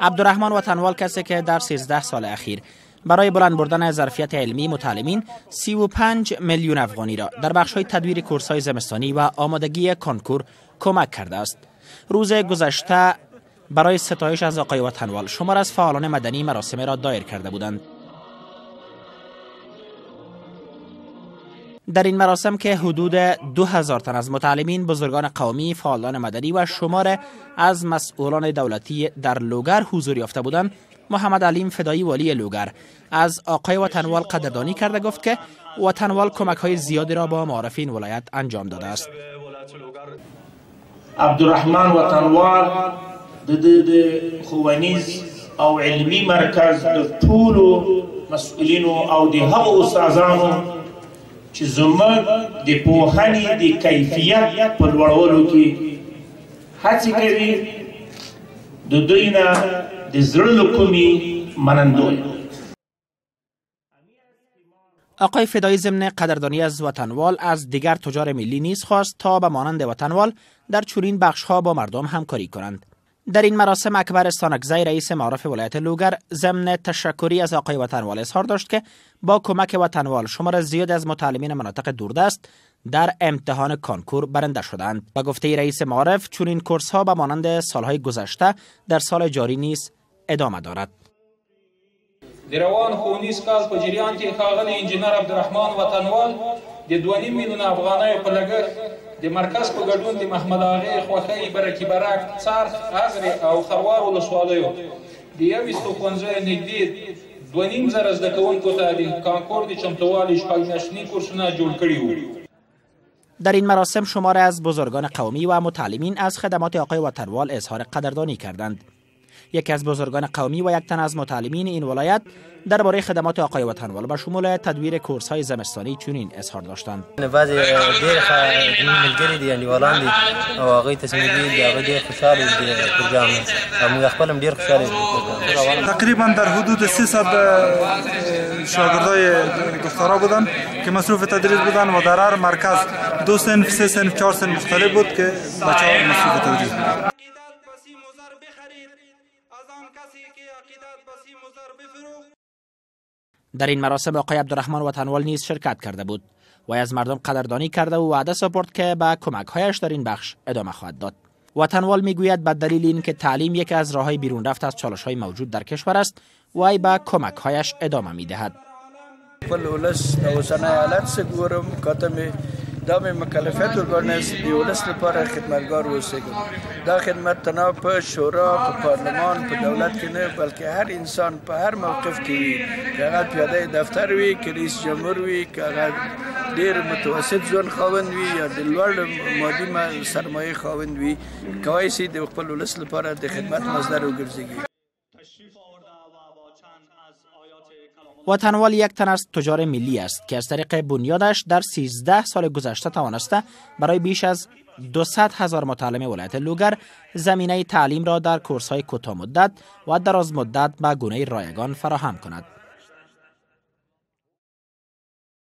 عبدالرحمن وطنوال کسی که در 13 سال اخیر برای بلند بردن ظرفیت علمی متعلمین 35 میلیون افغانی را در بخش‌های تدویر کورس‌های زمستانی و آمادگی کنکور کمک کرده است. روز گذشته برای ستایش از آقای وطنوال شمار از فعالان مدنی مراسم را دایر کرده بودند. در این مراسم که حدود 2000 تن از متعلمین، بزرگان قومی، فعالان مدنی و شمار از مسئولان دولتی در لوگر حضور یافته بودند، محمد علیم فدایی والی لوگر از آقای وطنوال قدردانی کرده گفت که وطنوال کمک های زیادی را با معارف این ولایت انجام داده است. عبدالرحمن وطنوال د ښوونیز او علمی مرکز د ټولو مسؤلینو او د هغو استادانو چې زموږ د پوهنې د کیفیت په لوړولو کې هڅې کوي، د دوی نه د زړه له کومې منندوی. آقای فدایی ضمن قدردانی از وطنوال از دیگر تجار ملی نیز خواست تا به مانند وطنوال در چنین بخش‌ها با مردم همکاری کنند. در این مراسم اکبر استانکزی رئیس معارف ولایت لوگر ضمن تشکری از آقای وطنوال اظهار داشت که با کمک وطنوال شمار زیاد از متعلمین مناطق دوردست در امتحان کنکور برنده شدند. با گفته رئیس معارف چنین کورس ها به مانند سالهای گذشته در سال جاری نیز ادامه دارد. د روان ښوونیز کال په جریان کې ښاغلي انجینر عبدالرحمن وطنوال د 2.5 میلیونه افغانیو په لګښت د مرکز په ګډون د محمد اغې، خوښۍ، برکي برک، څرخ، ازرې او خروار ولسوالیو د 21 ښوونځیو نږدې 2,500 زده کوونکو ته د کانکور د چمتووالي شپږ میاشتني کورسونه جوړ کړي وو. در این مراسم شمار از بزرگان قومی و متعلمین از خدمات آقای وطنوال اظهار قدردانی کردند. یکی از بزرگان قومی و یک تن از متعلمین این ولایت درباره خدمات آقای وطنوال به شمول تدویر کورس‌های زمستانی چنین اظهار داشتند. بعضی ډېر ملګري دي، انډیوالان دي او هغوی تصمیم دي، هغوی ډېر خوشحاله دي پروګرام او موږ خپل هم ډېر خوشحاله یو. تقریبا در حدود 300 شاگردای دخترا بودن که مصروف تدریس بودن و در هر مرکز 2 صنف، 3 صنف، 4 صنف مختلف بود که بچه‌ها مصروف تدریس بودن. در این مراسم آقای عبدالرحمن وطنوال نیز شرکت کرده بود و از مردم قدردانی کرده و وعده سپرد که به کمک‌هایش در این بخش ادامه خواهد داد. وطنوال میگوید به دلیل اینکه تعلیم یکی از راه‌های بیرون رفت از چالش‌های موجود در کشور است، وی به کمک‌هایش ادامه می‌دهد. خپل ولس د اوسنی حالت څه ګورم، کاته مې دا مې مکلفیت وګڼل چې د ولس لپاره خدمتګار واوسېږم. دا خدمت تنها په شورا، په پارلمان، په دولت کې نه، بلکې هر انسان په هر موقف کې وي، که هغه پیاده دفتر وي، که رئیس جمهور وي، که هغه ډېر متوسط ژوند خاوند وي یا د لوړ مادي سرمایې خاوند وي، کوای شي د خپل ولس لپاره د خدمت مصدر وګرځېږي. وطنوال یک تن از تجار ملی است که از طریق بنیادش در 13 سال گذشته توانسته برای بیش از 200 هزار متعلم ولایت لوگر زمینه تعلیم را در کورس‌های کوتاه مدت و دراز مدت به گونه رایگان فراهم کند.